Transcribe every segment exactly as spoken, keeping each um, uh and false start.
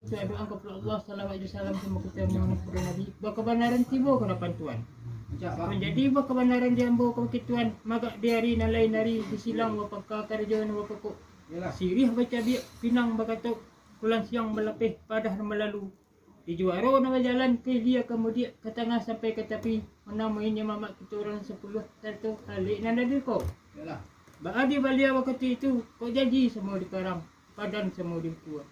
Doa ka Allah, salawat jo salam samo kito manuruik Nabi. Baa kabanaran tibo ka adapan Tuan. Manjadi baa kabanaran di ambo ka bakeh Tuan, magak di ari nan lain ari, di silang bapangka, karajo nan bapokok. Siriah bacabiak, pinang bakatok, kulan siang balapeh, padah nan balalu. Di juaro nan bajalan, ka ilia ka mudiak, ka tangah sampai ka tapi, manamuinyo mamak kito urang sapuluah, sarato alek nan ado di ko. Baa di balia wakatu itu, kok janji samo di karang, padan samo di bukua.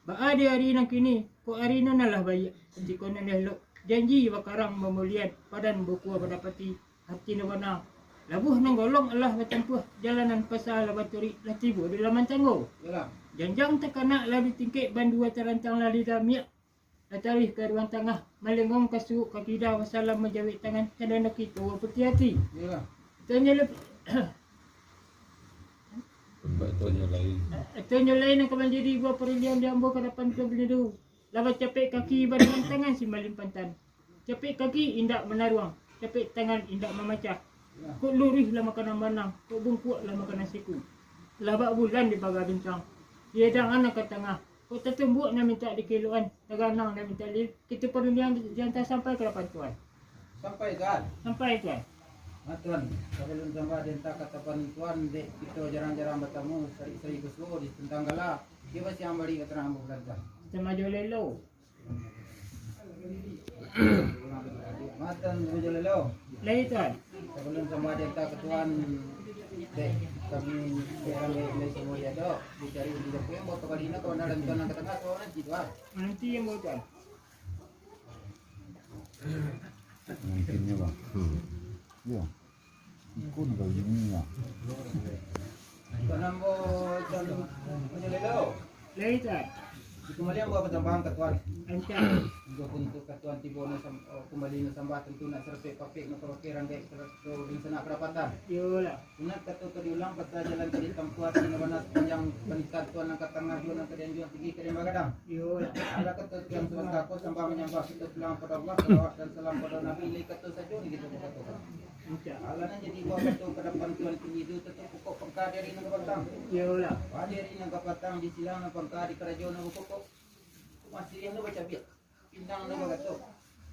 Baa di ari nan kini, kok ari nan alah baiak, kutiko nan elok, janji bakarang bamulian, padan bukua badapati, ati nan bana. Labuah nan golong alah batampuah, jalan nan pasa lah baturuik, lah tibo di laman tanggo. Janjang takanak lah ditingkek, bandua tarantang lah didamiak, lah taruih ka ruang tangah, malengong ka suok ka kida, wasalam manjawek tangan, sadang kito baputiah ati. Tanyo le-, Tanyo lain. Tanyo lain nan ka manjadi buah parilian di ambo ka adapan Tuan Bini tu. Lah bacapek kaki, badangan tangan si malin pantan. Capek kaki indak manaruang, capek tangan indak mamacah. Kok luruih lah makanan banang, kok bungkuak lah makanan siku. Lah bak bulan di paga bintang, di edangan nan ka tangah. Kok tatumbuak nan mintak dikelokan, taganang nan mintak di, kito parundiang di, diantar sampai ka adapan Tuan. Sampai, Tuan. Sampai, Tuan. Ah, Tuan, sabalun sambah diantar ka adapan Tuan, dek kito jarang-jarang batamu, sari-sari kusuo di tantang gala, kio basiang bari ka tanah ambo bulan, Tuan. Tamajo lelo. Matan Rajo Lelo. Lai, Tuan. Sabalun sambah diantar ka Tuan, dek kami, dek kami, lai samua diadok, dicari di dapur yang bawa kabali nak, kawan dan Tuan nan ka tangah, kawan nanti, Tuan. Nanti yang bawa, Tuan. Mungkinnyo, Bang. Hmm. Iyo. Iko nan ka bini, yo. Tuan ambo, Tuan Panjalelo. Lai, Tuan. Di kumbalian buah pasambahan ka Tuan. Ancak. Untuak, untuak ka Tuan tibo no sam-, oh, kumbali no sambah tantu nak sarapek papek no ka bakeh ranggaik sarato dunsanak karapatan. Iyolah. Sunat kato ka diulang, pasa jalan ka ditampuah, ati nan bana sapanjang panitahan Tuan nan ka tangah, juo nan ka dianjuang, tinggi ka dibagadang. Iyolah. Alah kato Tuan sabanta ko, sambah manyambah kito pulang pado Allah, salawat dan salam pado Nabi, lai kato sajo nan kito bakatokan. Alah nan jadi buah kato ka adapan Tuan kini tu, tantu pokok pangka di ari nan ka patang. Iyolah. Pado ari nan ka patang, di silang nan pangka, di karajo nan bapokok. Masih nan bacabiak, pinang nan bakatok.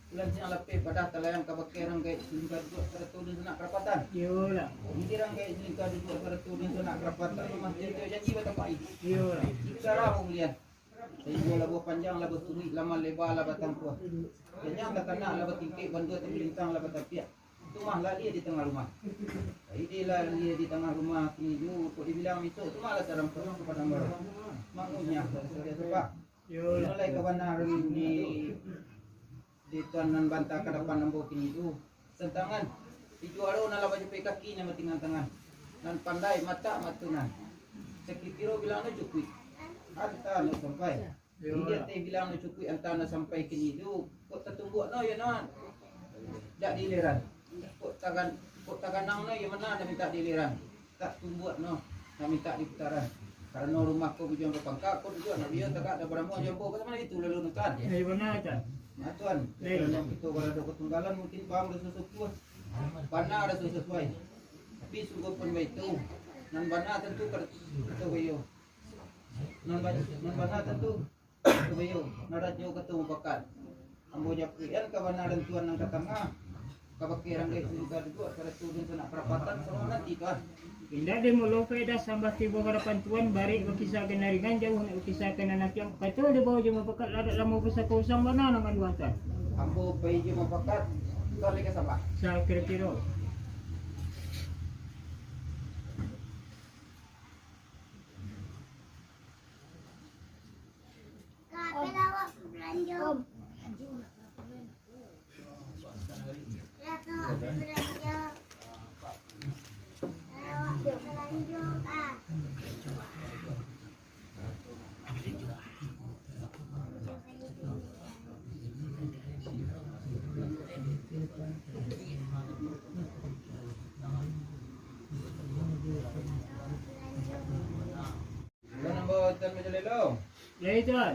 Bulan siang lapeh, padah talayang, ka bakeh ranggaik salingka duduak sarato dunsanak karapatan. Iyolah. Iko ranggaik salingka duduak sarato dunsanak karapatan, masih tu janji batapai. Iyolah. Bicara pamulian. Sahinggo labuah panjang lah baturuik, laman leba lah batampuah. Janjang takanak lah batingkek, bandua tabalintang lah batapiak. Tumah lalia di tangah rumah. Ide lalia di tangah rumah, kini ju, kok dibilang misok, tumah lah sarampok ka padang baru. Mangunyah lah sadia sapah. Ino lai kabanaran di, di Tuan nan banta ka adapan ambo kini tu. Tantangan, di juaro nan lah bajapek kaki, nan batingan tangan, nan pandai matak matunan. Sakiro-kiro bilang no cukuik, anta no sampai. Di ateh bilang no cukuik, anta no sampai kini tu. Kok tatumbuak no, yo no, dak diileran. Kok tagan-, kok taganang no, yo mano nan mintak diileran. Tak tumbuak no, nan mintak diputaran. Karano rumah ko bujuang bapangka, ko duduak nak biyo tagak, dak barambuang jo ambo, baa mano itu lalu no, Tuan? Iyo, bana, Tuan. Nah, Tuan, karano kito barado katunggalan, mungkin paham raso sasuai. Bana raso sasuai. Tapi sungguahpun baitu, nan bana tantu ka-, kito baiyo. Nan ba-, nan bana tantu Supayo, narajo kato mupakat. Ambo japuikan kabanaran Tuan nan ka tangah, ka bakeh ranggaik salingka duduak, sarato dunsanak karapatan, samo nanti, Tuan. Indak dek mulo faedah sambah tibo ka adapan Tuan, barek bakisah ka nan ringan, jauah nak bakisah ka nan apiang, kato dibawo jo mupakat, lah dak lamo pusako usang bana nan manuan, Tuan. Ambo pai jo mupakat, Tuan lai ka sambah. Sakiro-kiro. Tuan ambo Tuan Majalelo. Yai, Tuan.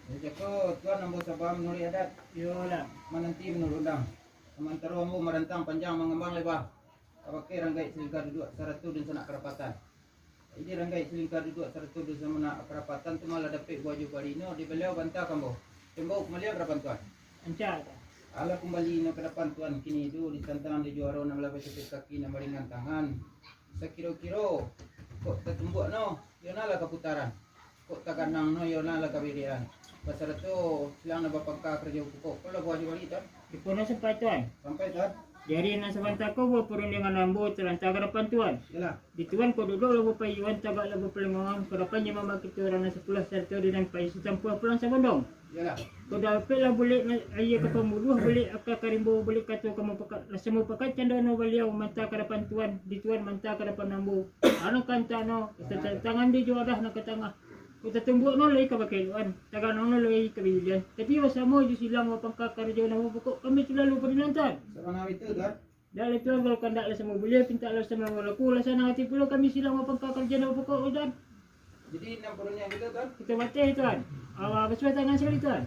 Jadi ko, Tuan ambo sambah manuruik adat. Iyolah. Mananti manuruik undang. Samantaro ambo marantang panjang mangambang leba, ka bakeh ranggaik salingka duduak, sarato dunsanak karapatan. Jadi ranggaik salingka duduak sarato basamo nak karapatan tu malah dapek buah jo bari no di baliau banta kambo. Tembok kumbalian karapan tuan. Ancak tu. Alah kumbali no karapan tuan kini tu ditantang di juaro nan lah bacapek kaki nan baringan tangan. Sakiro-kiro kok tatumbuak no, yo nah lah kaputaran. Kok taganang no, yo nah lah kabirian. Basarato silang nan bapangka karajo pokok. Ko lah buah jo bari tuan. Iko no sampai tuan. Sampai tuan. Jadi nan sabanta ko buah parundiangan ambo talanta karapan tuan. Yalah. Di tuan ko duduak lah bapayuan, tagak lah bapalangongan, karapan jo mamak kito urang nan sapuluah sarato di nan pai satampuah pulang sabondong. Yalah. Ko dapek lah bulek na-, aia ka pambuluah, bulek aka ka rimbo, bulek kato ka mupakat, lah samupakat cando no baliau manta karapan tuan, di tuan manta karapan ambo. Ano kanta no, tatantangan di juadah nan ka tangah. Ko tatumbuak no lai ka bakaelokan, taganang no lai ka babilian. Tapi basamo jo silang bapangka karajo nan bapokok kami tu lalu parinantan. Sabana itu tuan. Dak lah tuan, kalau kandak lah samo buliah, pintak lah samo laku, lah sanang ati pulo kami silang bapangka karajo nan bapokok tuan. Jadi nan parundiangan kito tuan? Kito bateh tuan. Awa, basuah tangan sakali tuan.